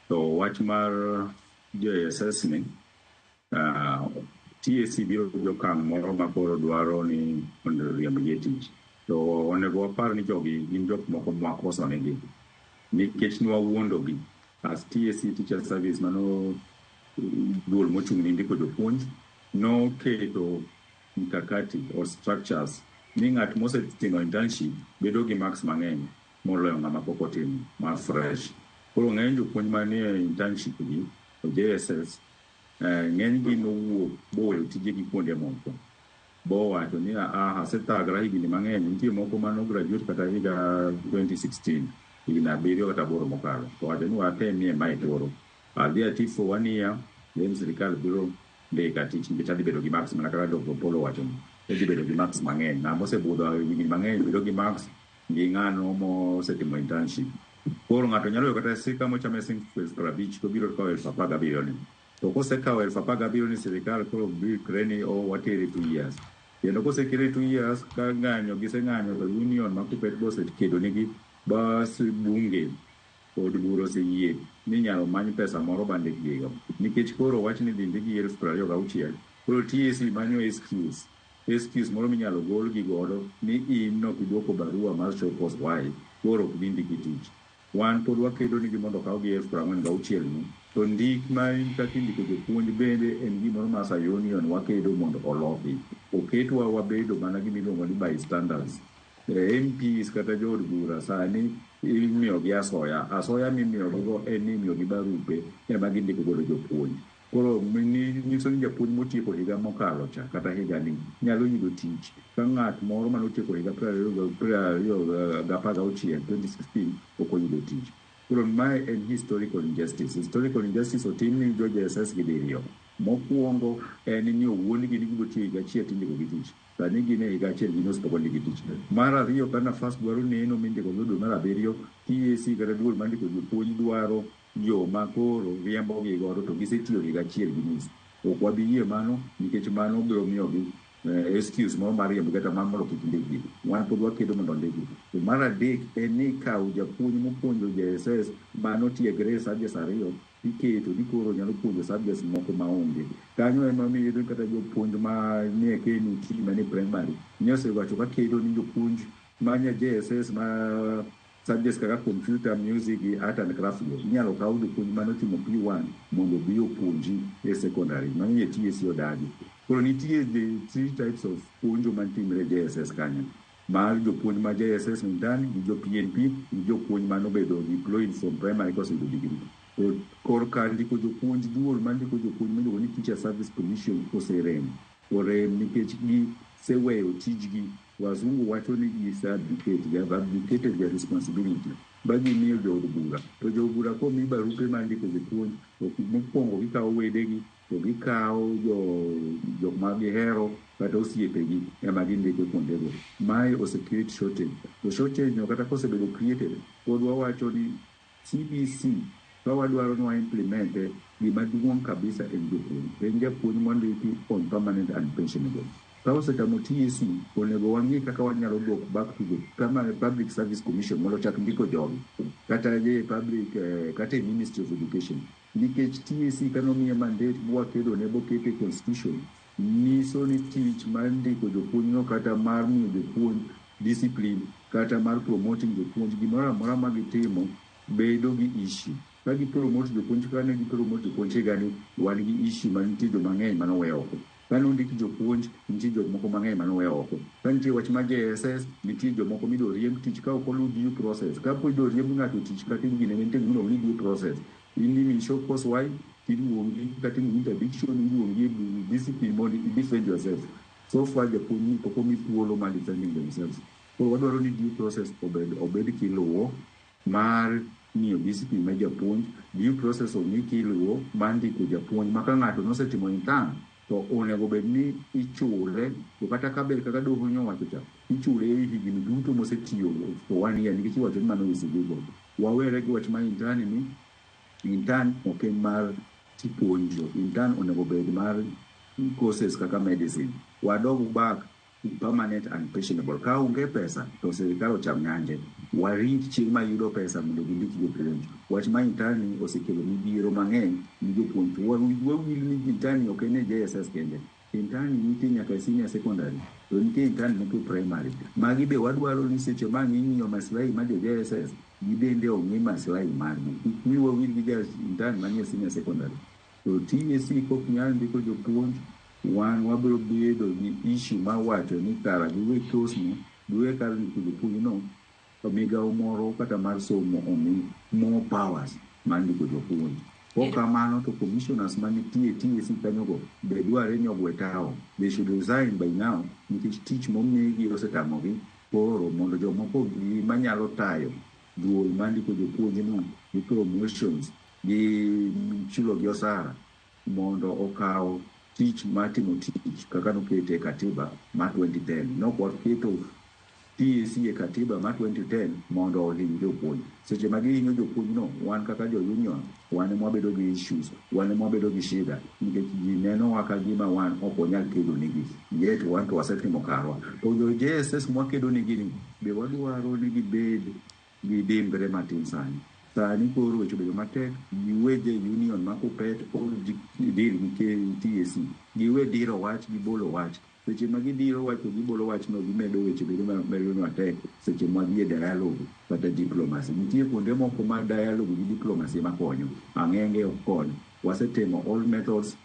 To wach mar JSS ni, TSC biro gi okang' moro ma koro dwaro ni mondo riembgi e tich. To onego wapar ni jogi gin jok moko mwakoso negi nikech nwawuondogi as TSC Teacher Service, mano duol mochung' ni ndiko jopuonj, noketo mkakati or structures ni ng'at mosetimo internship bedo gi marks mang'eny moloyo ng'ama pok otimo ma fresh. Koro ng'eny jopuonj manie internship gi JSS, ng'eny gi nowuok boweyo tijegi kuonde moko, bowacho ni, "Ah, asethagra higni mang'eny." Nitie moko mano graduate kata higa 2016, higni 7 kata 8 mokalo, to wacho ni watemie mae, koro adhi ati for one year, then sirikal biro ndika tich nikech adhi bedo gi marks mana kaka Dr. Opollo owacho ni idhi bedo gi marks mang'eny. Ng'ama osebudho higni mang'eny bedo gi marks gi ng'ano mosetimo internship. Koro ng'ato nyalo yudo kata sika mochame siling 50,000 to biro kawo 17,000 ni. To kosekawo 17,000 ni, sirikal koro bikre ni o watere 2 years. Kendo kosekere 2 years, ka ng'anyo giseng'anyo, to union ma Kuppet bo osekedo nigi bas bunge od bura oseyie ni inyalo many pesa moro bandik gigo nikech koro wach ni dhi ndikgi 26,000. Koro TSC manyo excuse moro minyalo gol gi godo ni in nok iduoko barua mar show cause why koro ok dhi ndiki tich. Wan pod wakedo nigi mondo okaw gi 46,000 ni. To ndik ma kaka indiko jopuonj bende en gimoro ma as a union wakedo mondo oloki oketwa wabedo mana gima iluongo ni bystanders. MPs kata jood bura sani imiyogi asoya. Asoya mimiyogigo en ni imiyogi barupe ema gindiko godo jopuonj. Koro nyiso ni japuonj motieko higa mokalo cha kata higani nyalo yudo tich ka ng'at moro manotieko higa 2016, 2016, ok oyudo tich. Koro mae en historical injustice. Historical injustice otim ni jo JSS gi diriyo. Mokwongo en ni owuondgi ni gibiro tiyo higa achiel tindiko gi tich. Sani gin e higa achiel gi nus pok ondikgi tich. Mar ariyo, ka nafas dwaro neno mindiko go dwe mar abiriyo, TSC kata duol mandiko jopuonj dwaro joma koro riembogi godo to gisetiyo higa achiel gi nus. Ok wabi yie mano nikech mano biro miyogi excuse moro mar riembo kata mar mondo kik ndikgi. Wan pod wakedo mondo ondikgi. To mar adek en ni kawo japuonj mopuonjo JSS manotiegre e subjects ariyo iketo ni koro nyalo puonjo subjects moko maonge. Kanyo ema omiyo iyudo kata jopuonj manie KNUT manie primary nyosewacho ka kedo ni jopuonj manie JSS ma subjects kaka computer, music gi art and craft go inyalo kaw jopuonj manotimo P1 mondo obi opuonji e secondary. Mano e TSC odagi. Koro nitie the three types of puonjo mantimre e JSS kanyo. Mar jopuonj ma JSS intern gi jo PNP gi jopuonj manobedo deployed from primary koseyudo degree. To korka ndiko jopuonj, duol mar ndiko jopuonj miluongo ni Teacher Service Commission oserem. Orem nikech giseweyo tijgi. Wazungu wacho ni gise abdicate, they have abdicated their responsibility ba gimiyo jood bura. To jood bura komi barupe mar ndiko jopuonj, to mokwongo gikawo wedegi to gikawo jok ma gihero kata osiepegi ema gindiko kuondego. Mae ose create shortage. To shortage no kata kosebedo created, pod wawacho ni CBC ka wadwaro ni wa implement e, gima duong' kabisa en jopuonj. En japuonj mondiki on permanent and pensionable. Ka osetamo TSC, onego wang'i kaka wanyalo dok back to the permanent Public Service Commission mondo ochak ndiko jogi. Kata e public, kata e Ministry of Education. Nikech TSC kanomiye mandate bwakedo ne bokete e constitution, nyiso ni tich mar ndiko jopuonj no kata mar miyo jopuonj discipline kata mar promoting jopuonj, gimoro amora ma gitimo bedo gi issue. Ka gi promote jopuonj, ka ne gi promote jopuonj higani, wan gi issue ma nitie joma ng'eny manowe oko. Ka nondik jopuonj, nitie jok moko mang'eny manowe oko. Ka nitie wach mar JSS, nitie jomoko midwa riemb tich ka ok oluw due process. Kapo idwa riemb ng'ato tich kata gine, nitie gimiluongo ni due process. In imi show cause why, tiluongi kata interdiction, iluongi e discipline mondo i defend yourself. So far japuonj ni pok omi thuolo mar defending themselves. Koro wadwaro ni due process obed kiluwo mar ng'iyo discipline mar japuonj, due process ong'i kiluwo mar ndiko japuonj ma ka ng'ato nosetimo intern to onego bed ni ichule, to kata ka ber kaka doho nyowacho cha, ichule e higni duto mosetiyo for one year nikech iwacho ni mano is illegal. Wawere gi wach mar intern ni intern ok en mar puonjo. Intern onego bed mar courses kaka medicine. Wadog back Permanent and pensionable. Ka onge pesa to sirikal ocham nyanje. Warit chieng' ma yudo pesa mondo gindik jopuonj. Wach ma intern osekelo midhiero mang'eny ni jopuonj. To wawil ni intern ok en e JSS kende. Intern nitie nyaka e senior secondary to nitie intern moko e primary. Magi be wadwaro ni seche ma ang' ing'iyo maslahi mar jo JSS gibende ong'i maslahi margi. Kik wiwa wil gi ja intern manie senior secondary. To TSC kok nyal ndiko jopuonj, wan wabiro bedo gi issue mar wacho ni kara giwe course no, giwe kar ndiko jopuonj no, to migawo moro kata mar somo omi more powers mar ndiko jopuonj. Kok kamano to commissioners manitie TSC kanyogo be dware ni ogwe tawo. They should resign by now nikech tich momigi osetamogi. Koro mondo jomoko obi manyalo tayo duol mar ndiko jopuonj no gi promotions gi chulo gi osara mondo okaw tich mar timo tich kaka nokete e katiba mar 2010. Nok waketo TSC e katiba mar 2010 mondo ohiny jopuonj. Seche ma gihinyo jopuonj no, wan kaka jo union, wan ema wabedo gi issues, wan ema wabedo gi shida nikech ji nenowa ka gima wan ok wanyal kedo negi. Yet wan to wasetimo karwa. To jo JSS mwakedo negi ni be wadwaro ni gibed gi dimbre matin sani. Sani koro weche obedo matek, giwe jo union ma Kuppet deal gi TSC. Giwe diro wach gi bolo wach. Seche ma gidiro wach to gibolo wach no gimedo weche bedo bedo matek seche ma wadhi e dialogue kata diplomacy. Nitie kuonde moko ma dialogue gi diplomacy ema konyo. Ang'enge ok kony. Wasetemo all methods.